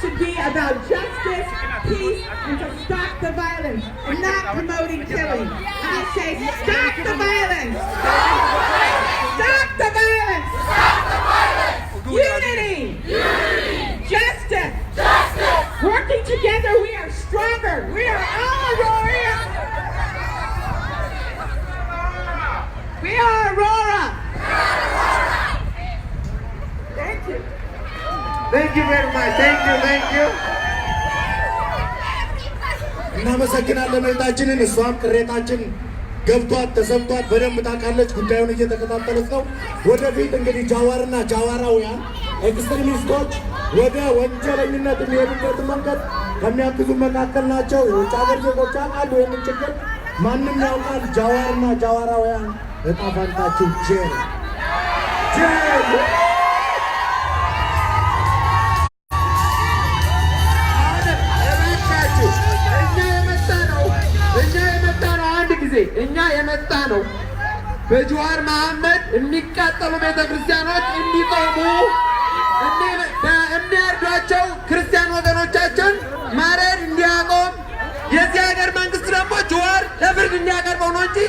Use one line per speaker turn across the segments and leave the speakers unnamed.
should be about justice, peace, and to stop the violence, and not promoting killing. I say stop the violence! Stop the violence! Unity! Justice! Justice! Working together, we are stronger. We are all Aurora. We are Aurora. Thank you.
Thank you very much. Thank you, thank you.
እናመሰግናለን እህታችንን። እሷም ቅሬታችን ገብቷት ተሰምቷት በደንብ ታውቃለች። ጉዳዩን እየተከታተለች ነው። ወደፊት እንግዲህ ጃዋርና ጃዋራውያን extremist ኦች ወደ ወንጀለኝነት የሚሄዱበትን መንገድ ከሚያግዙ መካከል ናቸው። የውጭ ሀገር ዜጎች ያውቃሉ ይህንን ችግር፣ ማንም ያውቃል። ጃዋርና ጃዋራውያን እጣ ፈንታችሁ jail jail።
አሁንም እባካችሁ እኛ የመጣነው አንድ ጊዜ እኛ የመጣነው በጀዋር መሐመድ የሚቃጠሉ ቤተ ክርስቲያኖች እንዲቆሙ፣ የሚያርዷቸው ክርስቲያን ወገኖቻችን ማረድ እንዲያቆም፣ የዚህ ሀገር መንግስት ደግሞ ጀዋር ለፍርድ እንዲያቀርበው ነው እንጂ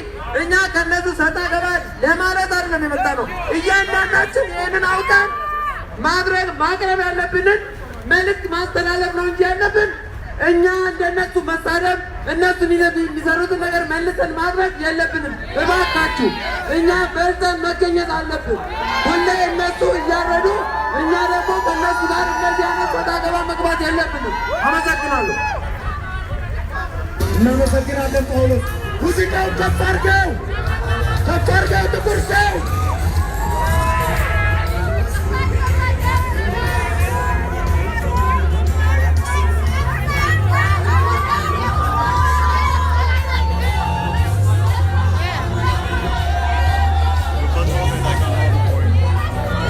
እኛ ከነሱ ሰጣ ገባ ለማለት አይደለም የመጣነው። እያንዳንዳችን ይህንን አውቀን ማድረግ ማቅረብ ያለብንን መልእክት ማስተላለፍ ነው እንጂ ያለብን እኛ እንደነሱ መሳደብ፣ እነሱ የሚሰሩትን ነገር መልሰን ማድረግ የለብንም። እባካችሁ እኛ በልጠን መገኘት አለብን። ሁሌ እነሱ እያረዱ እኛ ደግሞ ከእነሱ ጋር እነዚህ አይነት ሰጣ ገባ መግባት የለብንም። አመሰግናለሁ።
እናመሰግናለን ጳውሎስ። ሙዚቃውን ከፍ አድርገው፣ ከፍ አድርገው ጥቁር ሰው።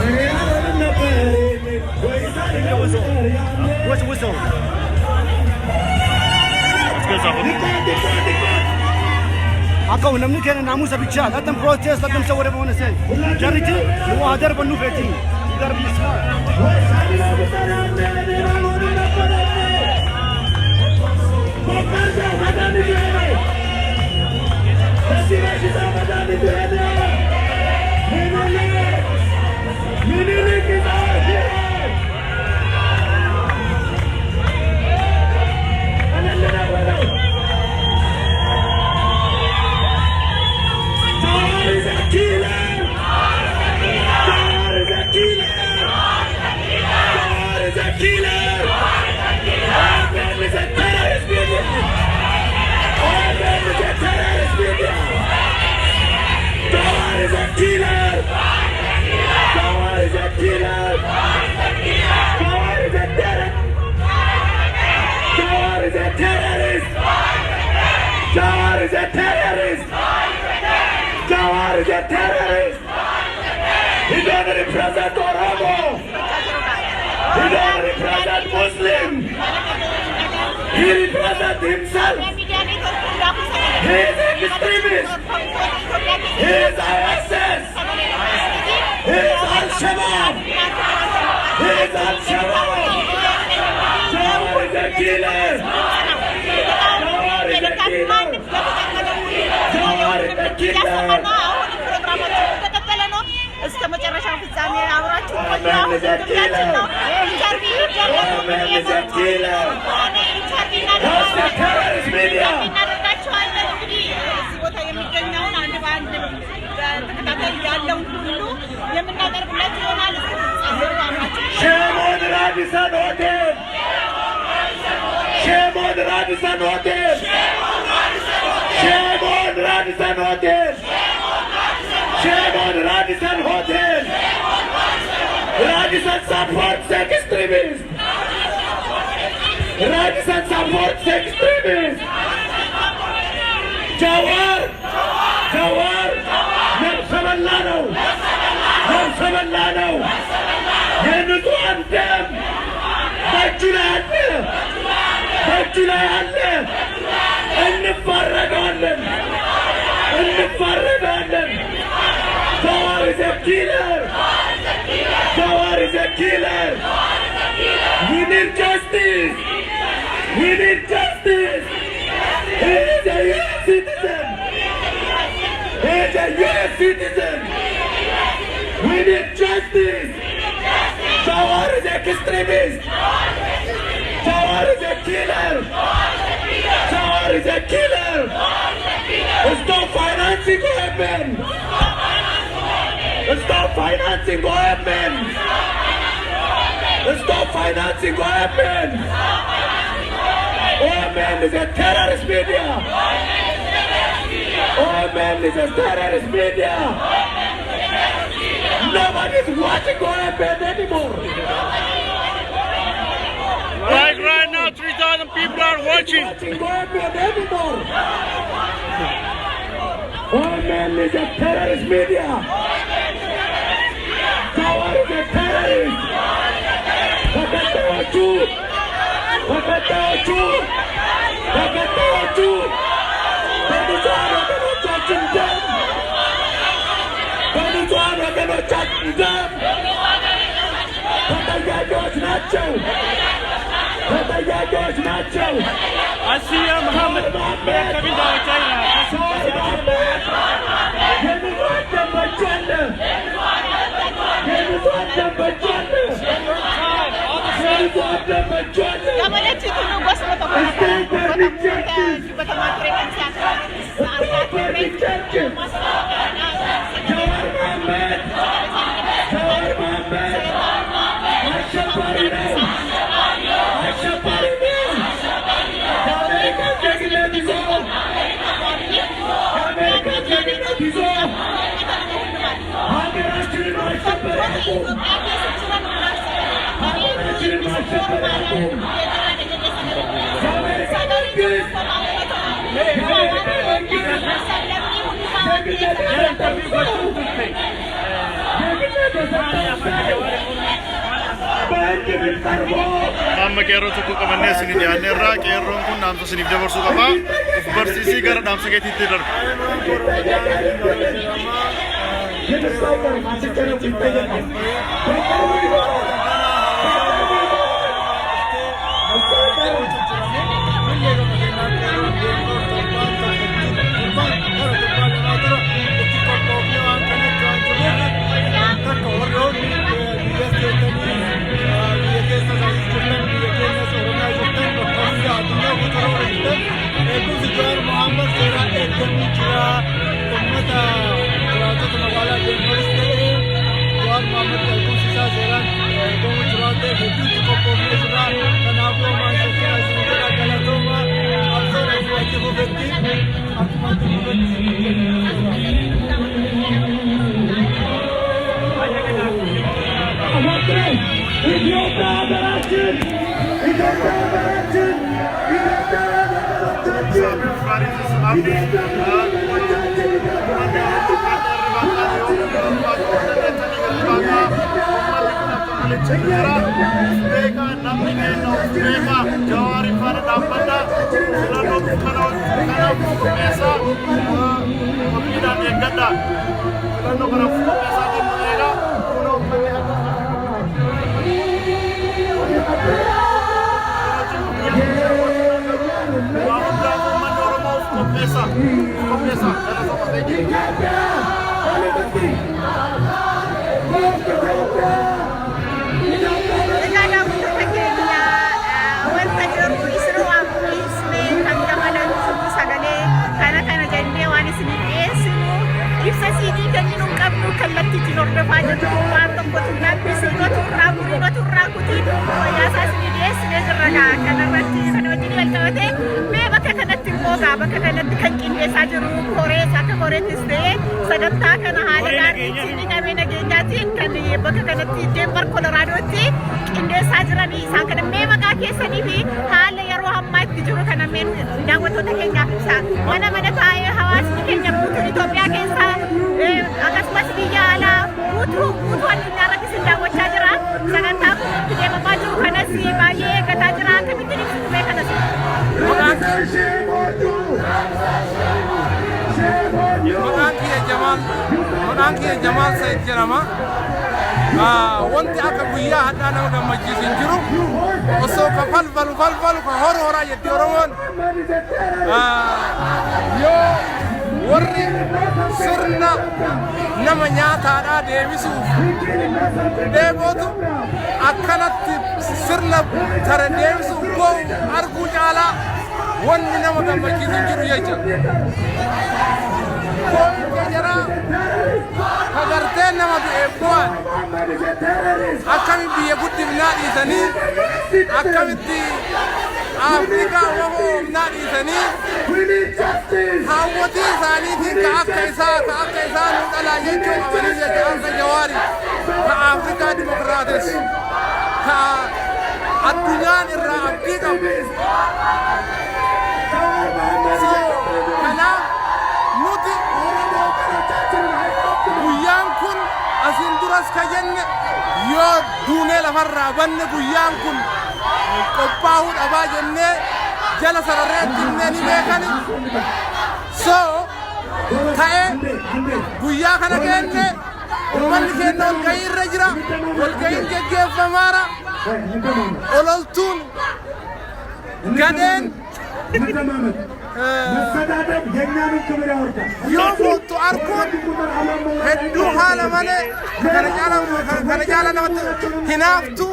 እኔ አልሆንም ነበር ወይ?
Whistle, whistle. Let's go, Zafa. Akka namni keenya naamusa bichaa. Let them protest, let them say whatever they want to say. Jarriti nu waa darban nu feeti. You gotta be smart.
ወይስ አልሆንም ነበር? ከፍ አድርገው መድኃኒቱ ይሄ ነው። ለዚህ በሽታ መድኃኒቱ ይሄ ነው። ምኒልክ ምኒልክ is our hero. እልል ነው በለው። Jawar is a killer. Jawar is a killer. Jawar is a killer. OMN is a terrorist media. OMN is a terrorist media. Jawar is a killer. Jawar is a killer. Jawar is a terrorist. Jawar is a terrorist. Jawar is a terrorist. Jawar is a terrorist. He don't represent Oromo. He don't represent Muslim. He represents himself. He is an extremist. He is ISIS. He is Al-Shabaab. He is Al-Shabaab. Jawar is a killer. Jawar is a killer. Jawar is a killer.
እንደቀጠለ ነው። እስከ መጨረሻው ፍጻሜ አብራችሁ ቆዩ። አሁን ግብዣችን ነው። Interview
OMN is a killer.
Interview
That's the terrorist media.
እናደርጋቸዋለን። እንግዲህ እዚህ ቦታ የሚገኘውን አንድ በአንድ በተከታታይ ያለውን ሁሉ የምናቀርብላችሁ ይሆናል። እስከ ፍጻሜው አብራችሁ
Shame on Radisson Hotel. Shame on Radisson Hotel. Shame on Radisson Hotel. Shame on Radisson Hotel. Radisson supports extremists. Radisson supports extremists. Jawar! Jawar! ነፍሰ በላ ነው። ነፍሰ በላ ነው። የንጹሐን ደም በእጁ ላይ አለ፣ በእጁ ላይ አለ። እንፋረደዋለን፣ እንፋረደዋለን። Jawar is a killer. Jawar is a killer. We need justice. We need justice. He is a US citizen. He is a US citizen. We need justice. Jawar is extremist. Jawar is a killer. Jawar is a killer. Stop financing OMN. Stop financing OMN. Stop financing OMN. OMN is a terrorist media. OMN is a terrorist media. Nobody's watching OMN anymore.
Like right now, 3,000 people are watching.
Watching OMN anymore. OMN is a terrorist media. Jawar is a terrorist. ተከታዮቹ ተከታዮቹ ተከታዮቹ በንጹሐን ወገኖቻችን ደም በንጹሐን ወገኖቻችን ደም ተጠያቂዎች ናቸው። ተጠያቂዎች ናቸው።
Asiya Muhammad.
መሐመድ ጃዋር መሐመድ የንጹሐን ደም በእጁ አለ። የንጹሐን ደም በእጁ አለ። የንጹሐን ደም በእጁ አለ።
Gamaletti tunu gosuma tokko dubbatamaa ture kan
Stop Jawar Mohammed, Jawar Mohammed አሸባሪ ነው። አሸባሪ ነው። የአሜሪካ ዜግነት ይዞ የአሜሪካ ዜግነት ይዞ ሀገራችንን ማሸበር ያቁም። ሀገራችንን ማሸበር ያቁም። የአሜሪካ መንግስት የአሜሪካ መንግስት ዜግነት የሰጠው ሰው ዜግነት የሰጠው ሰው በሕግ ፊት ቀርቦ
Amma qeerroo tokko qabannee isinii dhiyaanneerra. Qeerroon kun dhaamsa isiniif dabarsuu qaba. Uf barsiisii gara dhaamsa keetiitti darbu.
ግን እሱ አይቀርም። አትጨነቁ፣ ይጠየቃል። በቅርቡ ይኖራል። በቅርቡ ይኖራል። እሱ አይቀርም።
Eegumsi Jawaar Mohaammed seeraan eegamuu jira. Uummata jiraattota magaalaa Deembaris ta'ee Jawaar Mohaammed eegumsi isaa seeraan eegamuu jira waan ta'eef hedduutti qophoofnee jira. Kanaafuu homaan shakkina isin jedha galatooma qabsoon akkuma itti fufetti akkuma itti fufetti isin jedha.
ኢትዮጵያ ሀገራችን፣ ኢትዮጵያ ሀገራችን፣ ኢትዮጵያ ወገኖቻችን፣ ኢትዮጵያ ወገኖቻችን፣ ኢትዮጵያ ሀገራችን።
Beekaa namni keenya of beekaa Jawaarii faana dhaabbadhaa filannoo kana kanaaf qopheessaa qophiidhaan eeggadhaa filannoo kanaaf qopheessaa kennu eegaa kunoo uummanni akka waa hundaaf uummanni Oromoo of qopheessaa qopheessaa galatooma ta'e.
ኢትዮጵያ ኢትዮጵያ ኢትዮጵያ።
Egaa daawwattoota keenya wanta jiru isinuu dhiisnee kan gamanan sagalee kana kana jennee waan isinii dhiyeessinu ibsa siinii kenninu hin qabnu kallattiitiin hordofaa jirru waan tokkotu labbisiin oturraa muriin oturraa kutiin wayyaasaa isinii dhiyeessinee jirra gaa kanarratti kana wajjin wal qabate mee bakka kanatti immoo gaa bakka kanatti kan qindeessaa jiru korees akka koreettis ta'ee sagantaa kana haala gaariitiin qabee nageenyaatiin kan bakka kanatti Denver Koloraadootti qindeessaa jiranii isaan kana mee maqaa keessanii fi haala yeroo ammaa itti jiru kana mee daawwattoota keenyaaf ibsaa. Mana mana taa'ee hawaasni keenya guutuun Itoophiyaa keessa akkasumas biyya alaa guutuu guutuu addunyaa irratti isin daawwachaa jira. Sagantaa kun itti deemamaa jiru kanas baay'ee eeggataa jira. Akkamittiin ibsitu mee kanas?
Shame on you! Shame on you!
Maqaan kiyya Jamaal Maqaan kiyya Jamaal Said jedhama.
Wanti akka guyyaa hadhaa nama gammachiisu hin jiru. Osoo ka falfalu falfalu ka horu horaa jetti Oromoon. Yoo warri sirna nama nyaataadhaa deebisuuf dheebotu akkanatti sirna tare deebisuuf boo'u arguu caalaa wanni nama gammachiisu hin jiru jecha. Boo'insa jaraa ka gartee nama du'eef bu'an akkami biyya guddifnaa dhiisanii, akkamitti Afrikaa wahoomnaa dhiisanii, haawwatii isaaniitiin ka akka isaa nu dhalaa jechuu qabanii jecha. Akka Jawaari ka Afrikaa dimokiraatessu, ka addunyaan irraa abdii qabu. So kanaaf nuti guyyaan kun asiin duras ka jenne, yoo duunee lafarraa banne guyyaan kun qophaa'uu dhabaa jennee jala sararreetti himnee ni beekani. So ta'e guyyaa kana keenne ummanni keenya walgahii irra jira, walgahiin geggeeffamaara, ololtuun gadheen
መሰዳደብ የእኛንም ክብር ያወርዳል።
yoo boottu arguun hedduu haala malee kana caala namatti hinaaftuu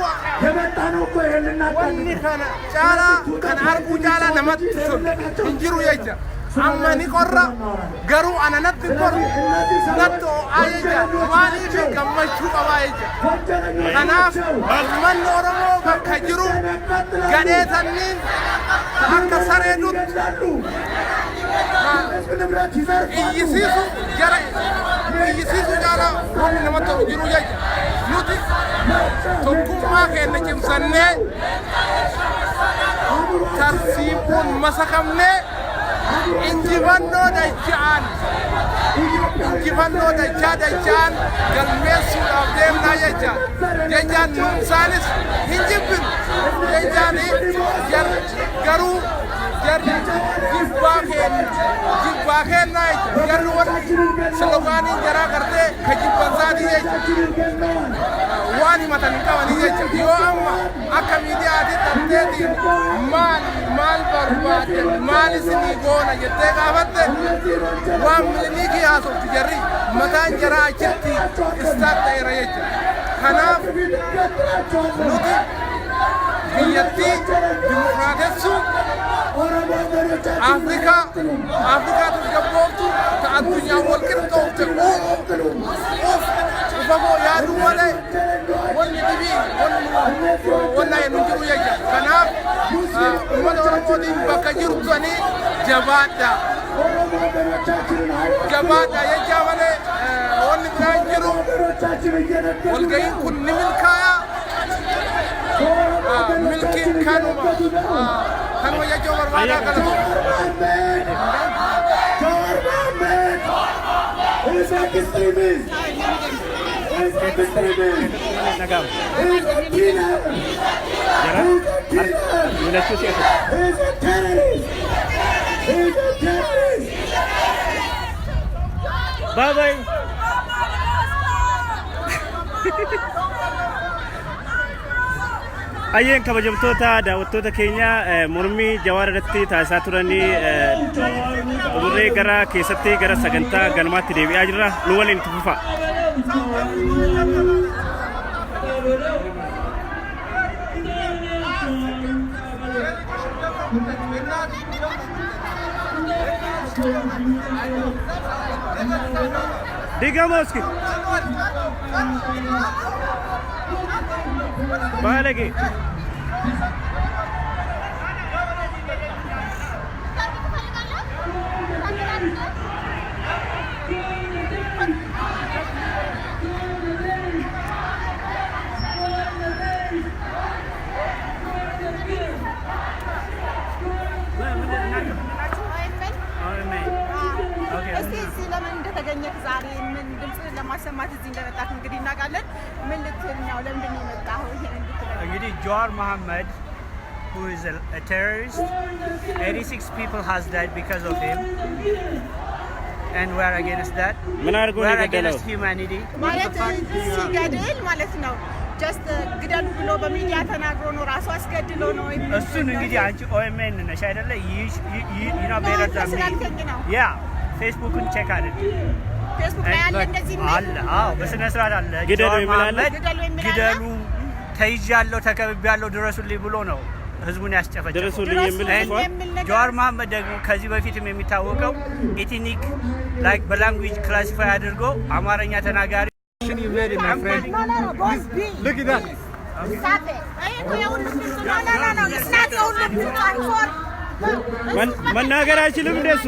የመጣ ነው እኮ ይሄን ልናጣ
wanni kana caalaa kana arguu caalaa namatti tolu hin jiru jecha. Amma ni qorra, garuu ana natti hin qorru, natti ho'aa jecha. Maaliif? Gammachuu qabaa jecha. Kanaaf uummanni Oromoo bakka jiru gadhee tanniin akka saree dutti iyyisiisu, jara iyyisiisu caalaa wanni namatti tolu jiru jecha. Nuti tokkummaa keenya cimsannee, tarsiibuun masakamnee, injifannoo dacha'aan, injifannoo dachaa dacha'aan galmeessuudhaaf deemnaa jecha. Jechaan nu isaanis hin jibbinu jechaan, garuu jarri jibbaa keenna jecha. Jarri wanni sloganiin jaraa gartee ka jibbansaatii jecha, waan himatan hin qabanii jecha. Yoo amma akka miidiyaatti dhabdeetiin maal maal barbaadde, maal isinii goona jettee gaafatte, waan Milinikii haasofti jarri. Mataan jaraa achitti istaat ta'eera jecha. Kanaaf nuti biyyattii dimokiraatessuu Afrikaa tasgabbooftu, ta addunyaa wal qixxoofte uumuu uf ufafoo yaaduu malee wanni dhibii wanna nu jiru jecha. Kanaaf uummata Oromootiin bakka jirtanii jabaadha. Jabaadha jecha malee wanni biraan jiru. Walga'iin kun ni milkaa'a. Milkiin kanuma jechuu barbaadaa galatoom.
Jawar Mohammed is an extremist. Is an extremist. Is a killer. Is a killer. Is a terrorist. Is a terrorist.
Bye bye. Ayyeen, kabajamtoota daawwattoota keenya, mormii Jawaar irratti taasisaa turanii xumurree gara keessatti gara sagantaa galmaatti deebi'aa jirra. Nu waliin itti fufa. Digamoski. Baalage.
እስቲ እዚህ ለምን እንደተገኘህ፣ ዛሬ ምን ድምፅ ለማሰማት እዚህ እንደመጣህ እንግዲህ እናውቃለን። ምን ልትል ነው? ለምንድን ነው የመጣኸው? ይሄን እንድትለን።
እንግዲህ Jawar Mohammed, who is a terrorist, 86 people has died because of him.
And we are against that.
ምን አድርጎ
We
ነው
are
የገደለው?
against humanity.
ማለት ሲገድል ማለት ነው። Just ግደሉ ብሎ በሚዲያ ተናግሮ ነው፣ ራሱ አስገድሎ ነው።
እሱን እንግዲህ አንቺ OMN ነሽ አይደለ? You know better than me.
ስላልከኝ ነው።
Yeah, ፌስቡክን check አድርጊ።
ፌስቡክ ላይ አለ እንደዚህ የሚል?
አለ። አዎ፣ በስነ ስርዓት አለ።
ግደሉ
ጀዋር
የሚል አለ?
መሐመድ
ግደሉ የሚል አለ?
ግደሉ፣ ተይዣለሁ፣ ተከብቤያለሁ፣ ድረሱልኝ ብሎ ነው ህዝቡን ያስጨፈጨፈው።
ድረሱልኝ የሚል ጽፏል።
የሚል ነገር።
ጀዋር መሐመድ ደግሞ ከዚህ በፊትም የሚታወቀው ethnic like በ language classify አድርጎ አማርኛ ተናጋሪ
My friend.
No, no, no, boss, be.
Look at that.
Stop it. ይሄ እኮ የሁሉም ድምፅ ነው። No, no, no, it's not የሁሉም ድምፅ። I'm sorry.
መናገር አይችልም እንደሱ።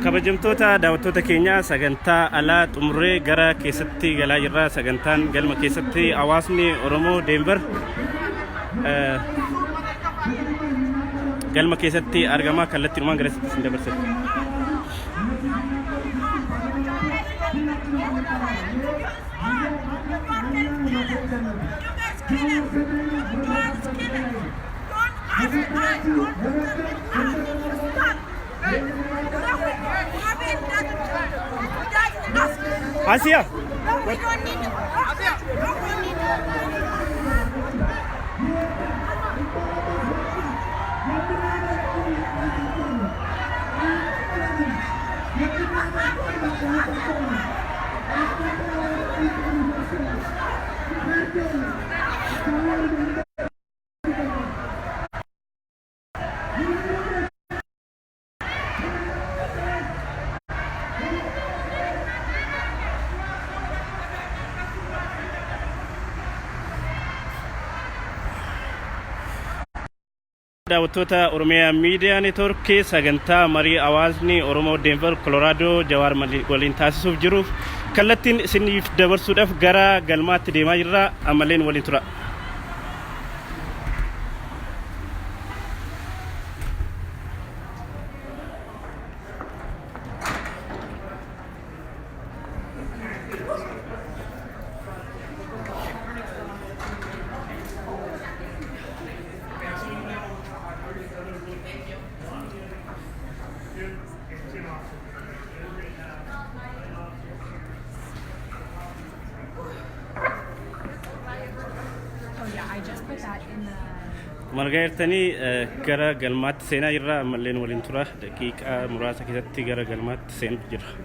Kabajamtoota daawwattoota keenya, sagantaa alaa xumurree gara keessatti galaa jirra. Sagantaan galma keessatti hawaasni Oromoo Deenver galma keessatti argama. Kallattiinumaan gara isin dabarsa. Asiya.
We don't need. We don't need.
Daawwattoota Oromiyaa Miidiyaa Neetwoorkii, sagantaa marii hawaasni Oromoo Deenver Kolooraadoo Jawaar waliin taasisuuf jiruuf kallattiin isiniif dabarsuudhaaf gara galmaatti deemaa jirra. Ammalleen waliin tura.
Oh yeah, I just put that in the.
Margaa jirtanii gara galmaatti seenaa jirra. Ammalleen waliin tura. Daqiiqaa muraasa keessatti gara galmaatti seenuuf jira.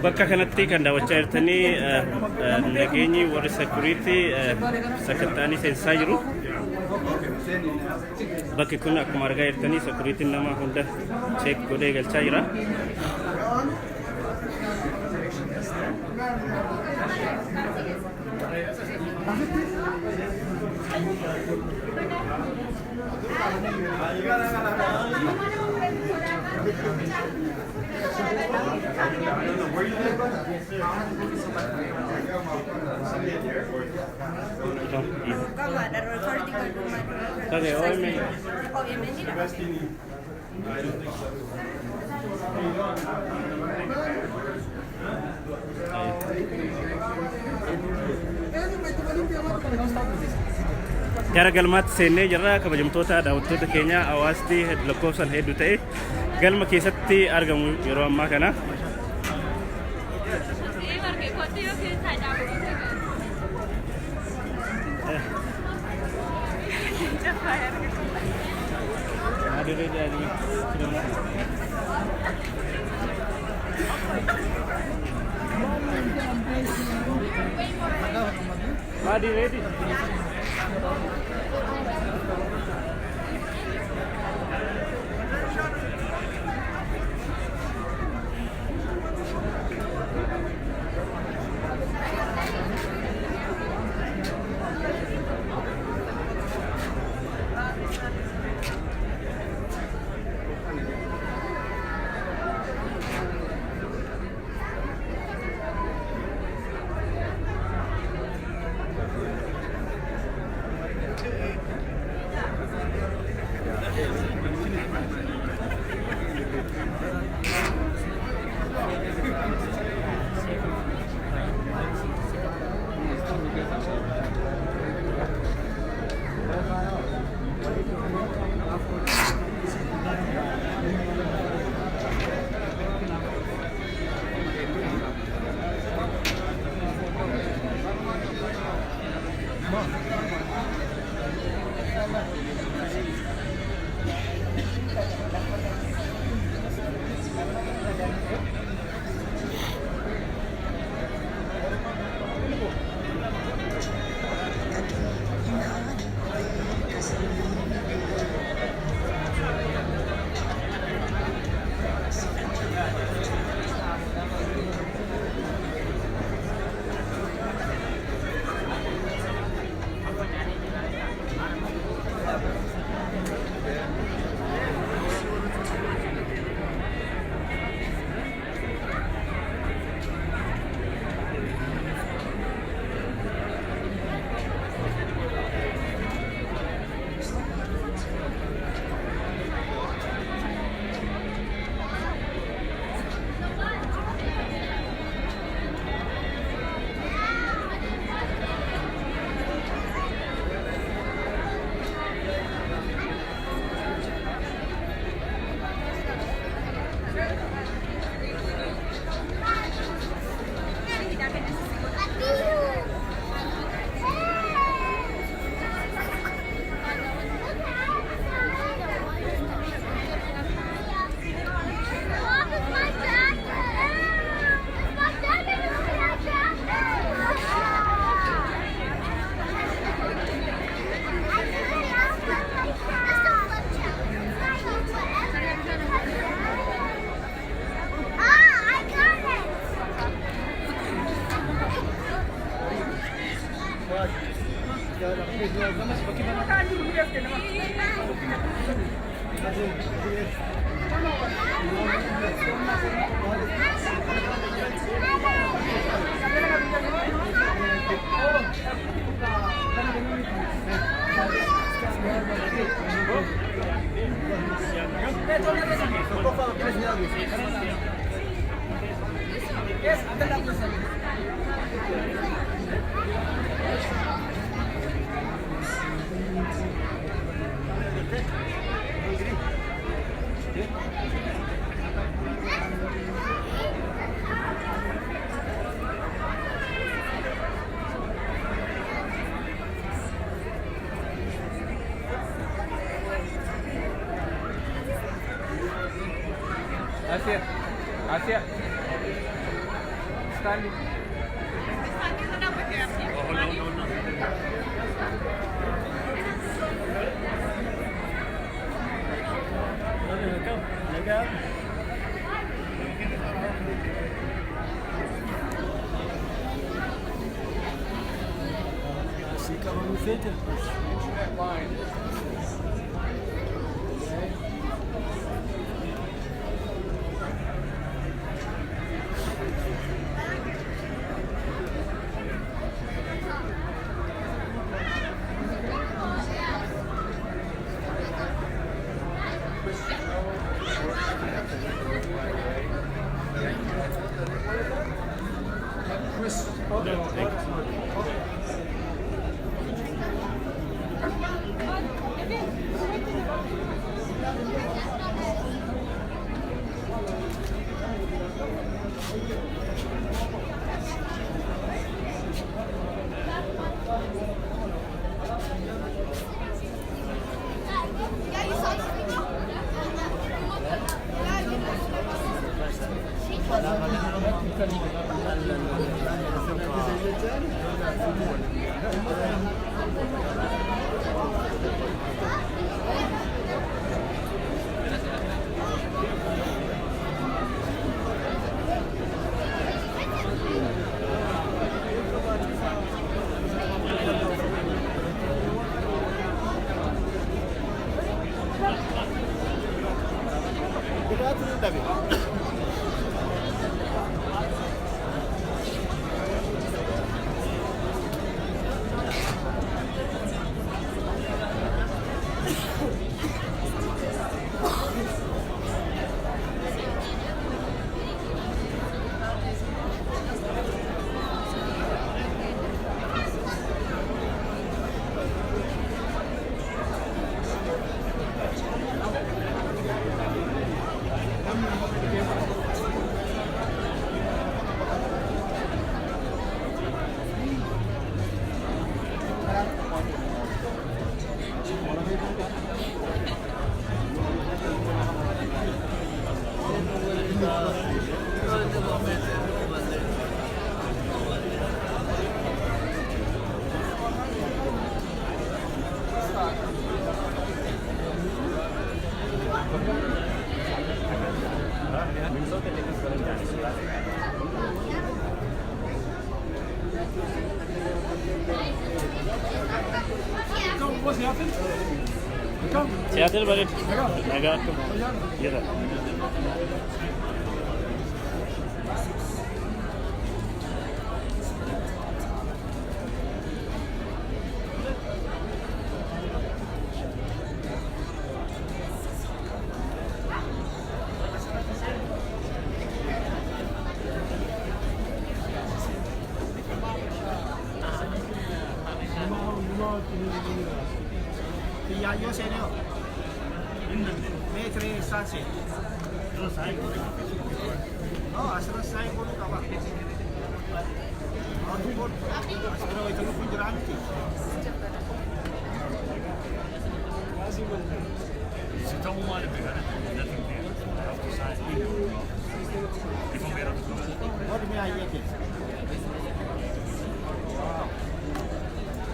Bakka kanatti kan daawwachaa jirtanii nageenyi warri security sakatta'anii seensisaa jiru. Bakki kun akkuma argaa jirtanii securityn nama hunda check godhee galchaa jira. Okay, OMN.
OMN.
Gara galmaatti seennee jirra. Kabajamtoota daawwattoota keenya, hawaasni lakkoofsaan hedduu ta'e galma keessatti argamu yeroo ammaa kana. Ready, ready.
Asia, Asia, Stanley. Oh, no, no, no.
Seattle bareedu. Nagaa akkam jira.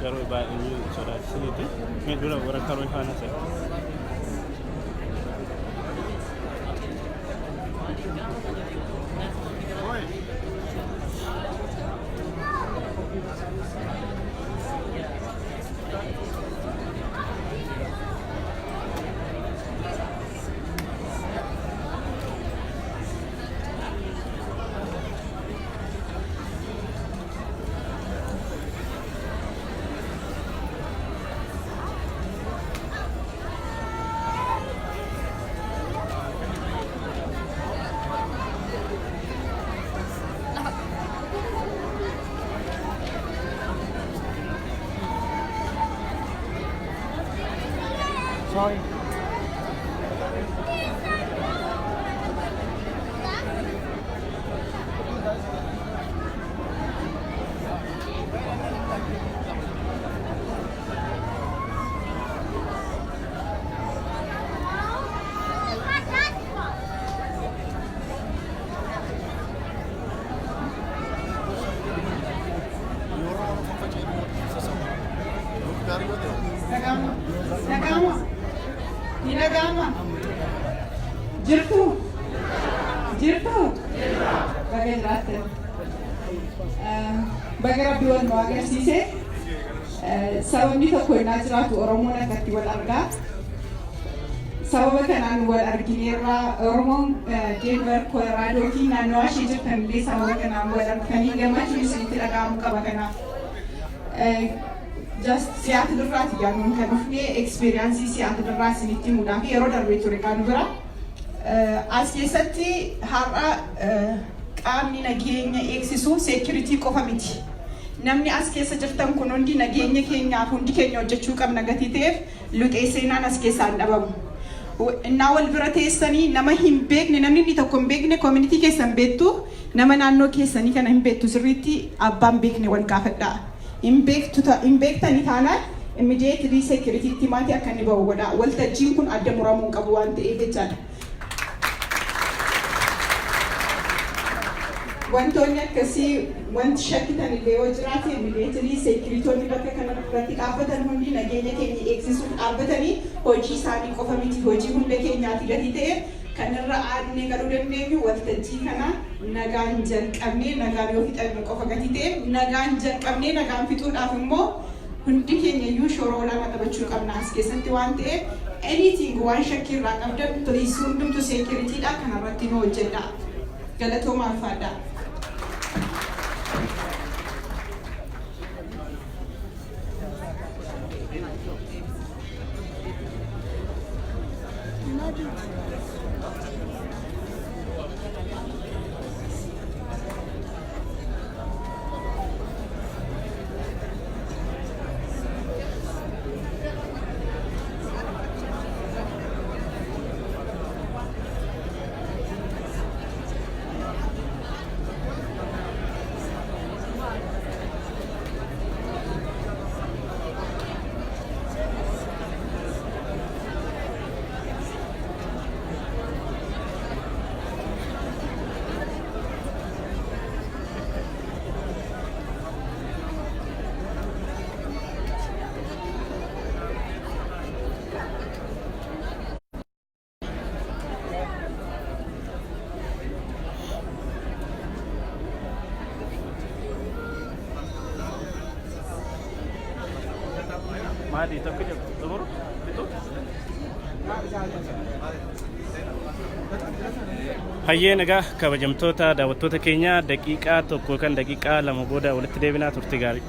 Garuu baay'ee sodaachisaniiti. Mee dura warra karoo faana ta'e.
Sorry.
Nagama. Ni nagama. Jirtu. Jirtu. Baga jiraattan. Baga Rabbi wal nu agarsiise. Sababni tokko innaa jiraatu Oromoon akkatti wal argaa. Sababa kanaan wal argineerraa. Oromoon Denver, Colorado fi naannoo ishee jirtan illee sababa kanaan wal argitanii gammachuun isinitti dhaga'amuu qaba kanaaf. Just Seattle irraati gaanuun kan dhufne, experience Seattle irraa isinitti himuudhaaf yeroo darbee ture gaanu bira. As keessatti har'a qaamni nageenya eegsisu security qofa miti. Namni as keessa jirtan kun hundi nageenya keenyaaf hundi keenya hojjechuu qabna gatii ta'eef luxee seenaan as keessaa hin dhabamu. Innaa wal bira teessanii nama hin beekne, namni inni tokko hin beekne, community keessan beektu, nama naannoo keessanii kana hin beektu sirriitti, abbaan beekne wal gaafadhaa. Hin beektu, hin beektanii taanaan immediately security maatii akka inni bahu godha. Waltajjiin kun adda muramuu hin qabu waan ta'eef jechaadha. Wantoonni akkasii, wanti shakkitan illee yoo jiraate, immediately securityonni bakka kana irratti dhaabbatan hundi nageenya keenya eegsisuuf dhaabbatanii hojii isaanii qofa miti, hojii hunda keenyaati gatii ta'eef, kan irra aannee galuu dandeenyu waltajjii kana nagaan jalqabnee nagaan yoo fixanne qofa gatii ta'eef, nagaan jalqabnee nagaan fixuudhaaf immoo hundi keenya iyyuu shoora olaanaa taphachuu qabna as keessatti waan ta'eef, anything waan shakkii irraa qabdan, please, hundumtu securitydha kanarratti nu hojjedha. Galatooma, alfaadhaa.
Maali tokko jedhu xumuru fixu. Hayyee, nagaa kabajamtoota daawwattoota keenya, daqiiqaa 1 kan daqiiqaa 2 booda walitti deebinaa, turte gaarii.